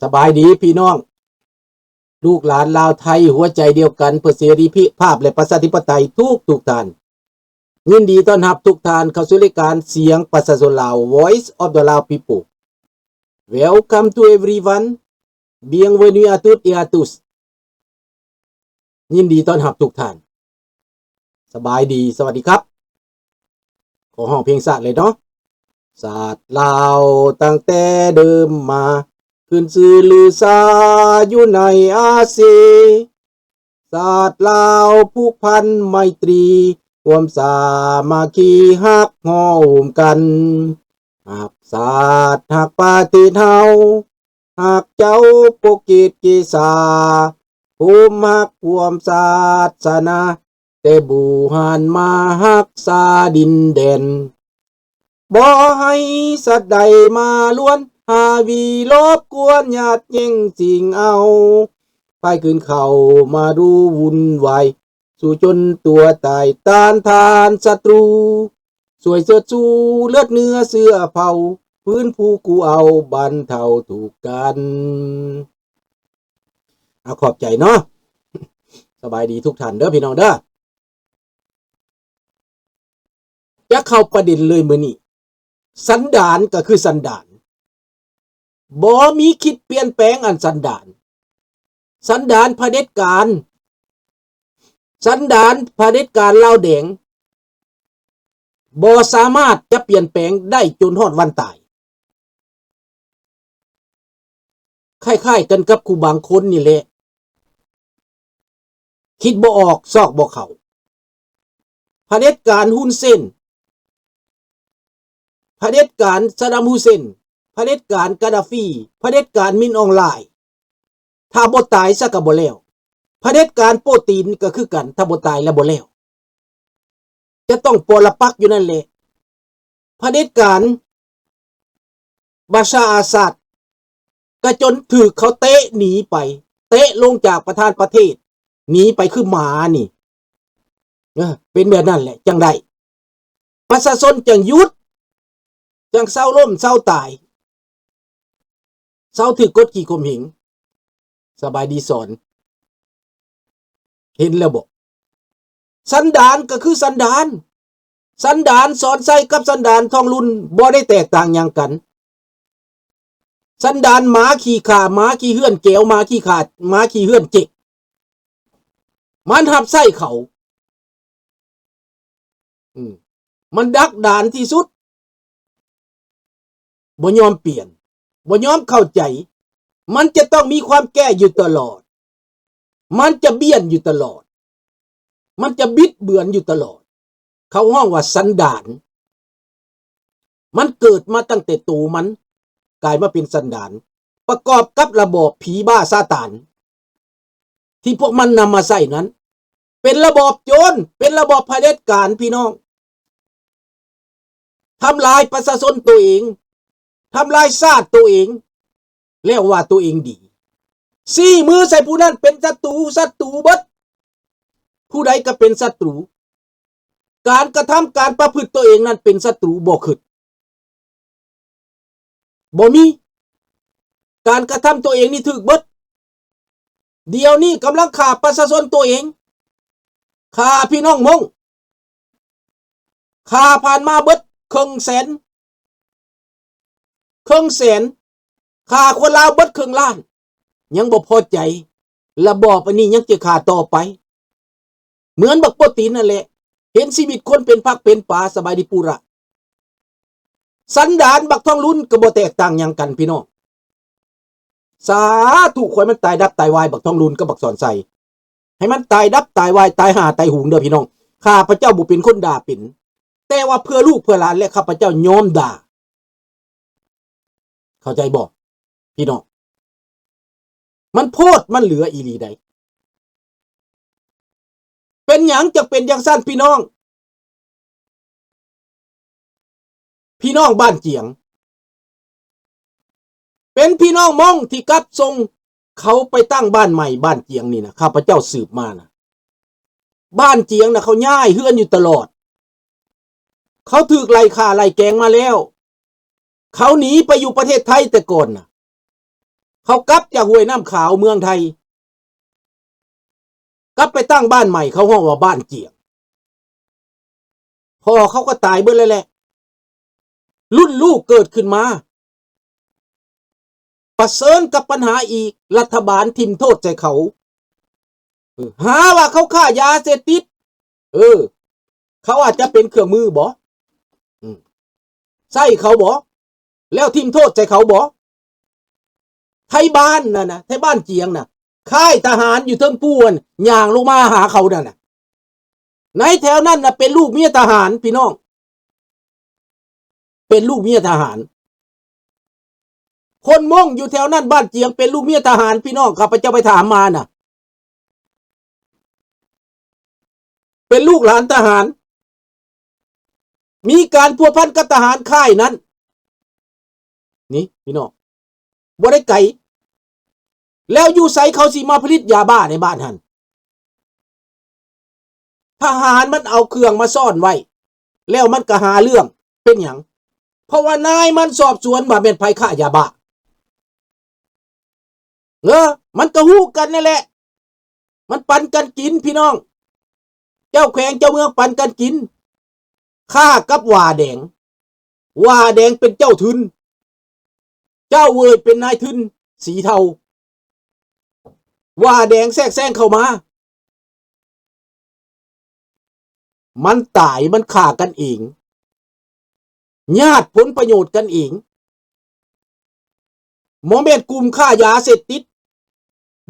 ສະບາຍດີພີ່ນ້ອງ ລູກຫຼານລາວໄທຫົວໃຈດຽວກັນ ເພື່ອເສລີພາບ ແລະ ປະຊາທິປະໄຕທຸກໆທ່ານ. ຍິນດີຕ້ອນຮັບທຸກທ່ານເຂົ້າສູ່ລາຍການສຽງປະຊາຊົນລາວ Voice of the Lao People. Welcome to everyone. Bienvenue à toutes et à tous. ຍິນດີຕ້ອນຮັບທຸກທ່ານ. ສະບາຍດີ ສະຫວັດດີຄັບ. ຂໍຮ້ອງເພງຊາດເລີຍເນາະ. ຊາດລາວຕັ້ງແຕ່ເດີມມາ ຂຶ້ນຊື່ລືຊາຢູ່ໃນອາຊີ. ຊາດລາວຜູກພັນໄມຕີ ຄວາມສາມັກຄີຮັກຫໍ່ມກັນ. ຮັກຊາດຮັກປະເທດເຮົາ ຮັກເຈົ້າປົກເກດເກສາ ໂຮມຮັກຮ່ວມສາສະໜາ ແຕ່ບູຮານມາຮັກສາດິນແດນ. ບໍ່ໃຫ້ສັດໃດມາລວນ ຫາວີລົບກວນ ຍາດແຍ່ງຊິງເອົາ ພາຍຄືນເຂົ້າມາດູວຸ່ນວາຍ ສູ້ຈົນຕົວຕາຍ ຕ້ານທານສັດຕູ ຊ່ວຍເຊີດຊູເລືອດເນື້ອເຊື້ອເຜົ່າ ຟື້ນຟູກູ້ເອົາບັນເທົາທຸກກັນ. ອາ ຂອບໃຈເນາະ. ສະບາຍດີທຸກທ່ານເດີພີ່ນ້ອງເດີ. ຈະເຂົ້າປະເດັນເລີຍມື້ນີ້. ສັນດານກໍຄືສັນດານ. ບໍ່ມີຄິດປ່ຽນແປງອັນສັນດານ. ສັນດານຜະເດັດການ, ສັນດານຜະເດັດການລາວແດງ ບໍ່ສາມາດຈະປ່ຽນແປງໄດ້ຈົນຮອດວັນຕາຍ. ຄ້າຍໆກັນກັບຜູ້ບາງຄົນນີ້ແຫຼະ ຄິດບໍ່ອອກ ຊອກບໍ່ເຂົ້າ. ຜະເດັດການຮຸນເຊນ, ຜະເດັດການຊະດຳຮຸເຊນ, ຜະເດັດການກາດາຟີ, ຜະເດັດການມິນອອງລາຍ, ຖ້າບໍ່ຕາຍຊະກໍບໍ່ແລ້ວ. ຜະເດັດການໂປຕີນກໍຄືກັນ, ຖ້າບໍ່ຕາຍແລ້ວບໍ່ແລ້ວ. ຈະຕ້ອງປໍລະປັກຢູ່ນັ້ນແຫຼະ. ຜະເດັດການບາຊາອາຊາດ ກະຈົນຖືກເຂົາເຕະໜີໄປ, ເຕະລົງຈາກປະທານປະເທດ ໜີໄປຄືໝານີ້. ເອີ ເປັນແບບນັ້ນແຫຼະ ຈັ່ງໄດ້. ປະຊາຊົນຈັ່ງຢຸດ, ຈັ່ງເຊົາລົ້ມເຊົາຕາຍ, ເຊົາຖືກກົດຂີ່ຂົ່ມເຫງ. ສະບາຍດີສອນ. ເຫັນແລ້ວບໍ? ສັນດານກໍຄືສັນດານ. ສັນດານສອນໄຊກັບສັນດານທອງລຸນບໍ່ໄດ້ແຕກຕ່າງຫຍັງກັນ. ສັນດານໝາຂີ້ຂ້າ, ໝາຂີ້ເຮືອນແກວ, ໝາຂີ້ຂ້າ, ໝາຂີ້ເຮືອນເຈັກ. ມັນຮັບໃຊ້ເຂົາ. ອືມ ມັນດັກດານທີ່ສຸດ. ບໍ່ຍອມປ່ຽນ, ບໍ່ຍອມເຂົ້າໃຈ. ມັນຈະຕ້ອງມີຄວາມແກ້ຢູ່ຕະຫຼອດ. ມັນຈະບ້ຽນຢູ່ຕະຫຼອດ. ມັນຈະບິດເບືອນຢູ່ຕະຫຼອດ. ເຂົາຮ້ອງວ່າສັນດານ. ມັນເກີດມາຕັ້ງແຕ່ໂຕມັນ, ກາຍມາເປັນສັນດານ, ປະກອບກັບລະບອບຜີບ້າຊາຕານ ທີ່ພວກມັນນຳມາໃຊ້ນັ້ນ ເປັນລະບອບໂຈນ, ເປັນລະບອບຜະເດັດການ ພີ່ນ້ອງ. ທຳລາຍປະຊາຊົນໂຕເອງ, ທຳລາຍຊາດໂຕເອງ, ແລ້ວວ່າໂຕເອງດີ. ຊີ້ມືໃສ່ຜູ້ນັ້ນເປັນສັດຕູ, ສັດຕູເບິດ. ຜູ້ໃດກໍເປັນສັດຕູ. ການກະທຳການປະພຶດໂຕເອງນັ້ນເປັນສັດຕູ, ບໍ່ຄິດ. ບໍ່ມີ. ການກະທຳຕົວເອງນີ້ຖືກເບິດ. ດຽວນີ້ກຳລັງຂ້າປະຊາຊົນຕົວເອງ, ຂ້າພີ່ນ້ອງມົ້ງ, ຂ້າຜ່ານມາເບິດເຄິ່ງແສນ, ເຄິ່ງແສນ, ຂ້າຄົນລາວເບິດເຄິ່ງລ້ານ, ຍັງບໍ່ພໍໃຈ, ລະບອບອັນນີ້ຍັງຈະຂ້າຕໍ່ໄປ. ເໝືອນບັກໂປຕີນນັ້ນແຫຼະ, ເຫັນຊີວິດຄົນເປັນຜັກເປັນປາ. ສະບາຍດີປູຣະ. ສັນດານບັກທອງລຸນກໍບໍ່ແຕກຕ່າງຫຍັງກັນພີ່ນ້ອງ. ສາທຸ, ຂໍໃຫ້ມັນຕາຍດັບຕາຍວາຍ ບັກທອງລຸນກັບບັກສອນໄຊ. ໃຫ້ມັນຕາຍດັບຕາຍວາຍ, ຕາຍຫ່າຕາຍຫູງເດີພີ່ນ້ອງ. ຂ້າພະເຈົ້າບໍ່ເປັນຄົນດ່າເປັນ, ແຕ່ວ່າເພື່ອລູກເພື່ອຫຼານ ແລະ ຂ້າພະເຈົ້າຍອມດ່າ. ເຂົ້າໃຈບໍ່ພີ່ນ້ອງ? ມັນໂພດມັນເຫຼືອອີ່ຫຼີໃດ. ເປັນຫຍັງຈັ່ງເປັນຈັ່ງຊັ້ນພີ່ນ້ອງ? ພີ່ນ້ອງບ້ານຈຽງ ເປັນພີ່ນ້ອງມົ້ງທີ່ກັບສົ່ງເຂົາໄປຕັ້ງບ້ານໃໝ່ບ້ານຈຽງນີ້ນະ, ຂ້າພະເຈົ້າສືບມານະ. ບ້ານຈຽງນະ ເຂົາຍ້າຍເຮືອນຢູ່ຕະຫຼອດ. ເຂົາຖືກໄລ່ຂ້າໄລ່ແກງມາແລ້ວ. ເຂົາໜີໄປຢູ່ປະເທດໄທແຕ່ກ່ອນນະ. ເຂົາກັບຈາກຫ້ວຍນ້ຳຂາວເມືອງໄທ ກັບໄປຕັ້ງບ້ານໃໝ່ ເຂົາຮ້ອງວ່າບ້ານຈຽງ. ພໍ່ເຂົາກໍຕາຍເບິດແລ້ວແຫຼະ ລຸ້ນລູກເກີດຂຶ້ນມາ ປະເຊີນກັບບັນຫາອີກ ລັດຖະບານຖິ້ມໂທດໃສ່ເຂົາ ເອີ ຫາວ່າເຂົາຄ້າຢາເສບຕິດ ເອີ ເຂົາອາດຈະເປັນເຄື່ອງມືບໍ? ອືມ ໃຊ້ເຂົາບໍ? ແລ້ວຖິ້ມໂທດໃສ່ເຂົາບໍ? ໄທບ້ານນັ້ນນະ ໄທບ້ານຈຽງນະ ຄ້າຍທະຫານຢູ່ເທິງພູຫັ້ນ ຍ່າງລົງມາຫາເຂົານັ້ນນະ ໃນແຖວນັ້ນນະເປັນລູກເມຍທະຫານ ພີ່ນ້ອງ ເປັນລູກເມຍທະຫານ. ຄົນມົ້ງຢູ່ແຖວນັ້ນ ບ້ານຈຽງ ເປັນລູກເມຍທະຫານ ພີ່ນ້ອງ ຂ້າພະເຈົ້າໄປຖາມມານະ ເປັນລູກຫຼານທະຫານ ມີການພົວພັນກັບທະຫານຄ້າຍນັ້ນ ນີ້ພີ່ນ້ອງ ບໍ່ໄດ້ໄກ ແລ້ວຢູ່ໃສເຂົາຊິມາຜະລິດຢາບ້າໃນບ້ານຫັ້ນ? ທະຫານມັນເອົາເຄື່ອງມາຊ້ອນໄວ້ ແລ້ວມັນກໍຫາເລື່ອງ ເປັນຫຍັງ? ເພາະວ່ານາຍມັນສອບສວນວ່າແມ່ນໃຜຄ້າຢາບ້າ ເອີ ມັນກໍຮູ້ກັນນັ້ນແຫຼະ ມັນປັນກັນກິນ ພີ່ນ້ອງ ເຈົ້າແຂວງເຈົ້າເມືອງປັນກັນກິນ ຂ້າກັບຫວ້າແດງ ຫວ້າແດງເປັນເຈົ້າທຶນ ເຈົ້າເວີຍເປັນນາຍທຶນສີເທົາ ຫວ້າແດງແຊກແຊງເຂົ້າມາ ມັນຕາຍ ມັນຂ້າກັນເອງ ຍາດຜົນປະໂຫຍດກັນເອງ ບໍ່ແມ່ນກຸ່ມຄ້າຢາເສບຕິດ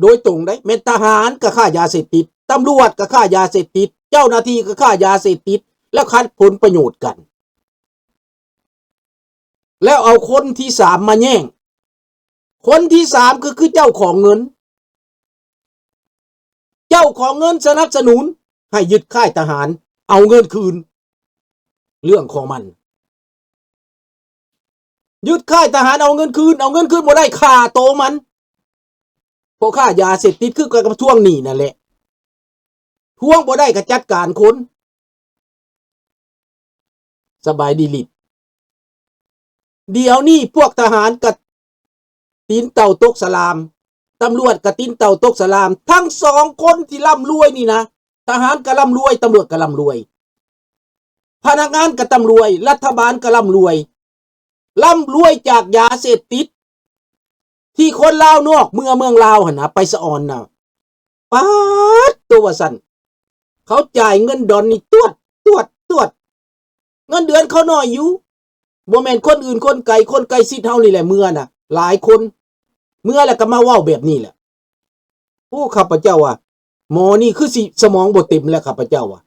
ໂດຍຕົງເດ້ ແມ່ນທະຫານກໍຄ້າຢາເສບຕິດ ຕຳຫຼວດກໍຄ້າຢາເສບຕິດ ເຈົ້າໜ້າທີ່ກໍຄ້າຢາເສບຕິດ ແລ້ວຂັດຜົນປະໂຫຍດກັນ ແລ້ວເອົາຄົນທີສາມມາແຍ່ງ ຄົນທີສາມກໍຄືເຈົ້າຂອງເງິນ ເຈົ້າຂອງເງິນສະໜັບສະໜູນໃຫ້ຍຶດຄ້າຍທະຫານ ເອົາເງິນຄືນ ເລື່ອງຂອງມັນ ຍຶດຄ້າຍທະຫານເອົາເງິນຄືນ ເອົາເງິນຄືນບໍ່ໄດ້ຂ້າໂຕມັນ ເພາະຄ້າຢາເສບຕິດຄືກັນກັບທວງໜີ້ນັ້ນແຫຼະ ທວງບໍ່ໄດ້ກໍຈັດການຄົນ ສະບາຍດີລິດ ດຽວນີ້ພວກທະຫານກໍຕີນເຕົາຕົກສະຫຼາມ ຕຳຫຼວດກໍຕີນເຕົາຕົກສະຫຼາມ ທັງສອງຄົນທີ່ລ່ຳລວຍນີ້ນະ ທະຫານກໍລ່ຳລວຍ ຕຳຫຼວດກໍລ່ຳລວຍ ພະນັກງານກໍຕຳລວຍ ລັດຖະບານກໍລ່ຳລວຍ ລ່ຳລວຍຈາກຢາເສບຕິດ ທີ່ຄົນລາວນອກເມືອເມືອງລາວຫັ້ນນະ ໄປສະອອນນະ ປາດໂຕ ວ່າຊັ້ນ ເຂົາຈ່າຍເງິນດອນນີ້ຕວດ ຕວດ ຕວດ ເງິນເດືອນເຂົາໜ້ອຍຢູ່ ບໍ່ແມ່ນຄົນອື່ນຄົນໄກ ຄົນໃກ້ຊິດເຮົານີ້ແຫຼະເມືອນະ ຫຼາຍຄົນ ເມືອແລ້ວກໍມາເວົ້າແບບນີ້ແຫຼະ ໂອ້ ຂ້າພະເຈົ້າວ່າ ໝໍນີ້ຄືຊິສະໝອງບໍ່ເຕັມແລ້ວ ຂ້າພະເຈົ້າວ່າ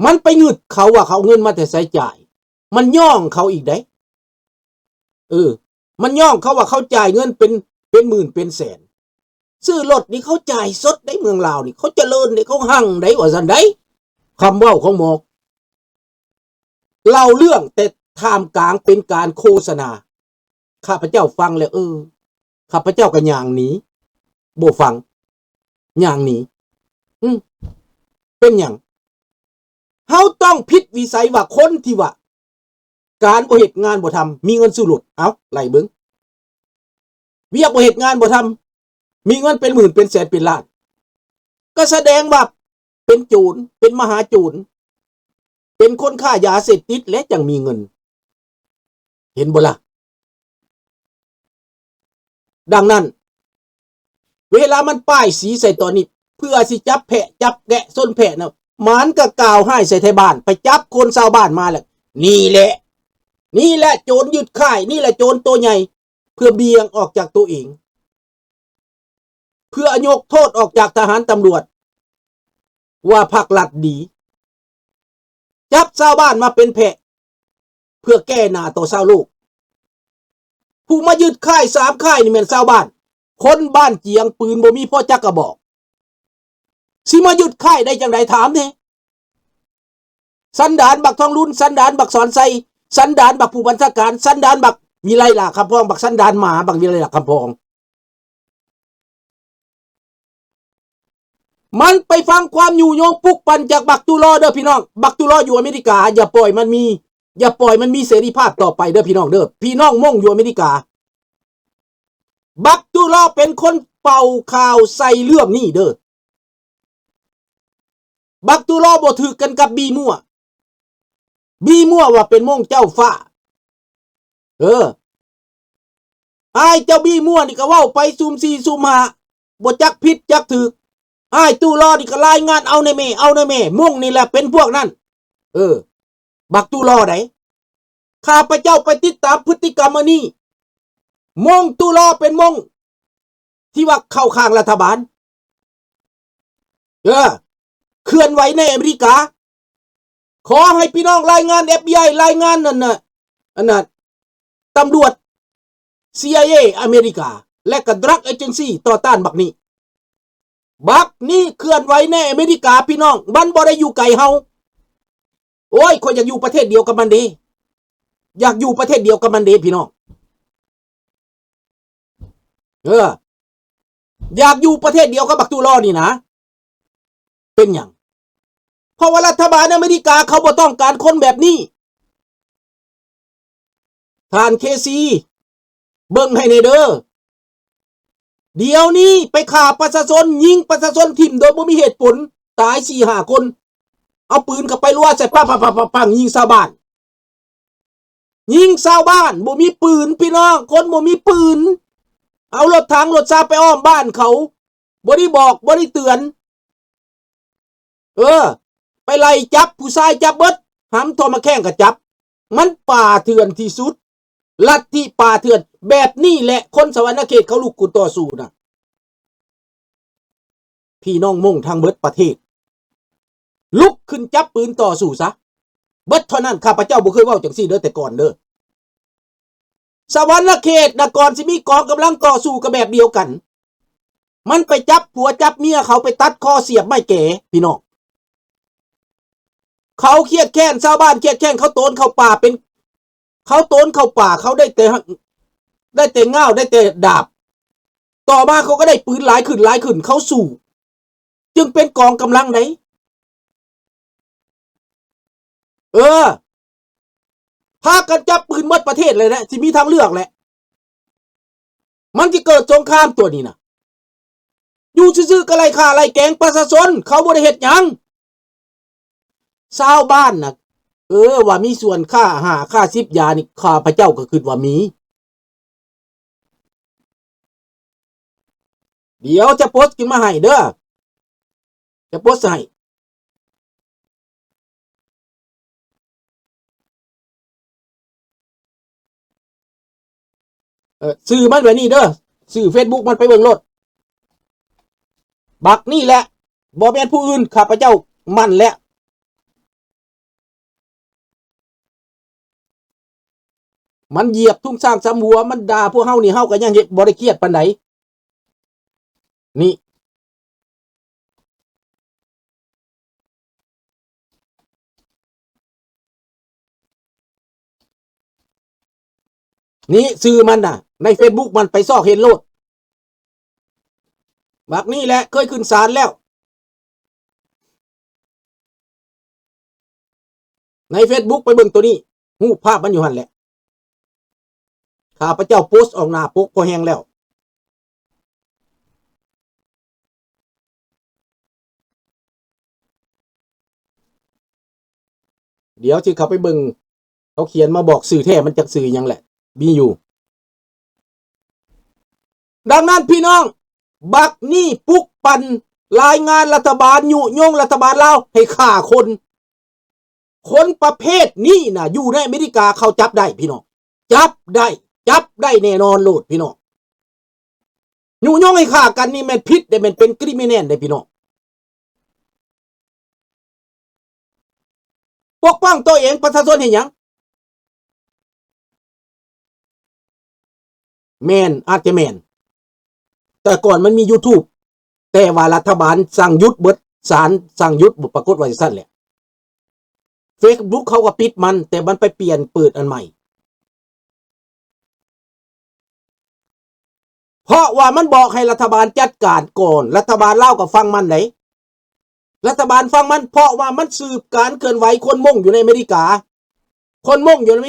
ມັນໄປງຶດເຂົາວ່າເຂົາເອົາເງິນມາແຕ່ໃສຈ່າຍ ມັນຍ້ອງເຂົາອີກໃດ ເອີ ມັນຍ້ອງເຂົາວ່າເຂົາຈ່າຍເງິນເປັນ ເປັນໝື່ນເປັນແສນ ຊື້ລົດນີ້ເຂົາຈ່າຍສົດໃດ ເມືອງລາວນີ້ ເຂົາຈະເລີນໃດ ເຂົາຮັ່ງໃດ ວ່າຊັ້ນໃດ ຄຳເວົ້າຂອງໝໍ ເລົ່າເລື່ອງແຕ່ທ່າມກາງເປັນການໂຄສະນາ ຂ້າພະເຈົ້າຟັງແລ້ວ ເອີ ຂ້າພະເຈົ້າກໍຍ່າງໜີ ບໍ່ຟັງ ຍ່າງໜີ ອືມ ເປັນຫຍັງ? ເຮົາຕ້ອງຜິດວິໄສວ່າຄົນທີ່ວ່າ ການບໍ່ເຮັດງານບໍ່ທຳ ມີເງິນຊື້ລົດ ເອົ້າ ໄລ່ເບິ່ງ ວຽກບໍ່ເຮັດງານບໍ່ທຳ ມີເງິນເປັນໝື່ນເປັນແສນເປັນລ້ານ ກໍສະແດງວ່າເປັນໂຈນ ເປັນມະຫາໂຈນ ເປັນຄົນຄ້າຢາເສບຕິດ ແລະ ຈັ່ງມີເງິນ ເຫັນບໍ່ລະ? ດັ່ງນັ້ນ ເວລາມັນປ້າຍສີໃສ່ຕອນນີ້ ເພື່ອຊິຈັບແພະ ຈັບແກະຊົນແພະນະ ມັນກໍກ່າວຮ້າຍໃສ່ໄທບ້ານ ໄປຈັບຄົນຊາວບ້ານມາແລ້ວ ນີ້ແຫຼະ ນີ້ແຫຼະໂຈນຍຶດຄ້າຍ ນີ້ແຫຼະໂຈນໂຕໃຫຍ່ ເພື່ອບ່ຽງອອກຈາກໂຕເອງ ເພື່ອຍົກໂທດອອກຈາກທະຫານຕຳຫຼວດ ວ່າພັກລັດດີ ຈັບຊາວບ້ານມາເປັນແພະ ເພື່ອແກ້ໜ້າຕໍ່ຊາວໂລກ ຜູ້ມາຍຶດຄ້າຍສາມຄ້າຍນີ້ແມ່ນຊາວບ້ານ ຄົນບ້ານຈຽງ ປືນບໍ່ມີພໍຈັກກະບອກ ຊິມາຍຶດຄ້າຍໄດ້ຈັ່ງໃດ ຖາມແດ່ ສັນດານບັກທອງລຸນ ສັນດານບັກສອນໄຊ ສັນດານບັກຜູ້ບັນຊາການ ສັນດານບັກວິໄລຫຼ້າຄຳພອງ ບັກສັນດານໝາ ບັກວິໄລຫຼ້າຄຳພອງ ມັນໄປຟັງຄວາມຍຸຍົງປຸກປັ່ນຈາກບັກຕຸລໍເດີພີ່ນ້ອງ ບັກຕຸລໍຢູ່ອາເມລິກາ ຢ່າປ່ອຍມັນມີ ຢ່າປ່ອຍມັນມີເສລີພາບຕໍ່ໄປເດີພີ່ນ້ອງເດີ ພີ່ນ້ອງມົ້ງຢູ່ອາເມລິກາ ບັກຕຸລໍເປັນຄົນເປົ່າຂ່າວໃສ່ເລື່ອງນີ້ເດີ້. ບັກຕຸລໍບໍ່ຖືກກັນກັບບີມົວ. ບີມົວວ່າເປັນມົ້ງເຈົ້າຟ້າ. ເອີ ອ້າຍເຈົ້າບີມົວນີ້ກໍເວົ້າໄປຊຸ່ມສີ່ຊຸ່ມຫ້າ ບໍ່ຈັກຜິດຈັກຖືກ. ອ້າຍຕຸລໍນີ້ກໍລາຍງານເອົາແດ່ແມ່ ເອົາແດ່ແມ່. ມົ້ງນີ້ແຫຼະເປັນພວກນັ້ນ. ເອີ ບັກຕຸລໍໃດ. ຂ້າພະເຈົ້າໄປຕິດຕາມພຶດຕິກຳອັນນີ້. ມົ້ງຕຸລໍເປັນມົ້ງທີ່ວ່າເຂົ້າຂ້າງລັດຖະບານ. ເອີ ເຄື່ອນໄຫວໃນອາເມລິກາ. ຂໍໃຫ້ພີ່ນ້ອງລາຍງານເອັຟບີໄອ ລາຍງານນັ້ນນະ ອັນນັ້ນ ຕຳຫຼວດ ຊີໄອເອ ອາເມລິກາ ແລະກະ Drug Agency ຕໍ່ຕ້ານບັກນີ້. ບັກນີ້ເຄື່ອນໄຫວໃນອາເມລິກາພີ່ນ້ອງ, ມັນບໍ່ໄດ້ຢູ່ໄກເຮົາ. ໂອ້ຍ ຂ້ອຍຢາກຢູ່ປະເທດດຽວກັບມັນເດ້, ຢາກຢູ່ປະເທດດຽວກັບມັນເດ້ພີ່ນ້ອງ. ເອີ ຢາກຢູ່ປະເທດດຽວກັບບັກຕຸລໍນີ້ນະ. ເປັນຫຍັງ? ເພາະວ່າລັດຖະບານອາເມລິກາເຂົາບໍ່ຕ້ອງການຄົນແບບນີ້. ທ່ານເຄຊີ ເບິ່ງໃຫ້ແດ່ເດີ້. ດຽວນີ້ໄປຂ້າປະຊາຊົນ, ຍິງປະຊາຊົນຖິ້ມໂດຍບໍ່ມີເຫດຜົນ, ຕາຍສີ່ຫ້າຄົນ. ເອົາປືນເຂົ້າໄປລົວໃສ່ ປັງໆໆໆ ຍິງຊາວບ້ານ. ຍິງຊາວບ້ານບໍ່ມີປືນພີ່ນ້ອງ, ຄົນບໍ່ມີປືນ, ເອົາລົດຖັງລົດຊາໄປອ້ອມບ້ານເຂົາ, ບໍ່ໄດ້ບອກ ບໍ່ໄດ້ເຕືອນ. ເອີ ໄປໄລ່ຈັບຜູ້ຊາຍ, ຈັບເບິດ, ຫຳທໍ່ມາແຂ້ງກໍຈັບ. ມັນປ່າເຖື່ອນທີ່ສຸດ, ລັດທິປ່າເຖື່ອນ. ແບບນີ້ແຫຼະຄົນສະຫວັນນະເຂດເຂົາລຸກຂຶ້ນຕໍ່ສູ້ນະ. ພີ່ນ້ອງມົ້ງທັງເບິດປະເທດ ລຸກຂຶ້ນຈັບປືນຕໍ່ສູ້ຊະ ເບິດເທົ່ານັ້ນ. ຂ້າພະເຈົ້າບໍ່ເຄີຍເວົ້າຈັ່ງຊີ້ເດີ້ ແຕ່ກ່ອນເດີ້. ສະຫວັນນະເຂດນະ ກ່ອນຊິມີກອງກຳລັງຕໍ່ສູ້ກໍແບບດຽວກັນ. ມັນໄປຈັບຜົວຈັບເມຍເຂົາ, ໄປຕັດຄໍສຽບໄມ້ແກ ພີ່ນ້ອງ. ເຂົາຄຽດແຄ້ນ, ຊາວບ້ານຄຽດແຄ້ນ, ເຂົາໂຕນເຂົ້າປ່າເປັນ ເຂົາໂຕນເຂົ້າປ່າ, ເຂົາໄດ້ແຕ່ ໄດ້ແຕ່ງ້າວ, ໄດ້ແຕ່ດາບ. ຕໍ່ມາເຂົາກໍໄດ້ປືນຫຼາຍຂຶ້ນ, ຫຼາຍຂຶ້ນ, ເຂົາສູ້ ຈຶ່ງເປັນກອງກຳລັງໃດ. ເອີ ພາກັນຈັບປືນໝົດປະເທດເລີຍແຫຼະ, ຊິມີທາງເລືອກແຫຼະ. ມັນຊິເກີດສົງຄາມຕົວນີ້ນະ. ຢູ່ຊື່ໆກໍໄລ່ຂ້າໄລ່ແກງປະຊາຊົນ, ເຂົາບໍ່ໄດ້ເຮັດຫຍັງ. ຊາວບ້ານນະ ເອີ ວ່າມີສ່ວນຄ່າຫ້າ ຄ່າສິບຢານີ້ ຂ້າພະເຈົ້າກໍຄິດວ່າມີ. ດຽວຈະໂພສຂຶ້ນມາໃຫ້ເດີ້, ຈະໂພສໃຫ້. ເອີ ຊື່ມັນແບບນີ້ເດີ້, ຊື່ເຟສບຸກມັນ, ໄປເບິ່ງໂລດ. ບັກນີ້ແຫຼະ, ບໍ່ແມ່ນຜູ້ອື່ນ, ຂ້າພະເຈົ້າໝັ້ນແຫຼະ. ມັນຢຽບທຸງຊ້າງສາມຫົວ, ມັນດ່າພວກເຮົານີ້, ເຮົາກໍຍັງເຮັດ ບໍ່ໄດ້ຄຽດປານໃດ. ນີ້ ນີ້ຊື່ມັນນະ, ໃນເຟສບຸກມັນ, ໄປຊອກເຫັນໂລດ. ບັກນີ້ແຫຼະ ເຄີຍຂຶ້ນສານແລ້ວ. ໃນເຟສບຸກໄປເບິ່ງໂຕນີ້, ຮູບພາບມັນຢູ່ຫັ້ນແຫຼະ. ຂ້າພະເຈົ້າໂພສອອກໜ້າປົກພໍແຮງແລ້ວ. ດຽວຊິເຂົ້າໄປເບິ່ງ, ເຂົາຂຽນມາບອກຊື່ແທ້ມັນຈັກຊື່ຫຍັງແຫຼະ, ມີຢູ່. ດັ່ງນັ້ນພີ່ນ້ອງ, ບັກນີ້ປຸກປັ່ນລາຍງານລັດຖະບານ, ຍຸຍົງລັດຖະບານລາວໃຫ້ຂ້າຄົນ. ຄົນປະເພດນີ້ນະ ຢູ່ໃນອາເມລິກາເຂົາຈັບໄດ້ພີ່ນ້ອງ, ຈັບໄດ້, ຈັບໄດ້ແນ່ນອນໂລດພີ່ນ້ອງ. ຍຸຍົງໃຫ້ຂ້າກັນນີ້ແມ່ນຜິດເດ້, ແມ່ນເປັນຄຣິມິແນນເດ້ພີ່ນ້ອງ. ປົກປ້ອງຕົວເອງ, ປະຊາຊົນເຮັດຫຍັງ? ແມ່ນ, ອາດຈະແມ່ນ. ແຕ່ກ່ອນມັນມີຢູທູບ, ແຕ່ວ່າລັດຖະບານສັ່ງຢຸດເບິດ, ສານສັ່ງຢຸດ, ປາກົດວ່າຈັ່ງຊັ້ນແຫຼະ. ເຟສບຸກເຂົາກໍປິດມັນ, ແຕ່ມັນໄປປ່ຽນເປີດອັນໃໝ່. ເພາະວ່າມັນບອກໃຫ້ລັດຖະບານຈັດການກ່ອນ, ລັດຖະບານລາວກໍຟັງມັນໃດ. ລັດຖະບານຟັງມັນ, ເພາະວ່າມັນສືບການເຄື່ອນໄຫວຄົນມົ້ງຢູ່ໃນອາເມລິກາ. ຄົນມົ້ງຢູ່ໃນອາເມ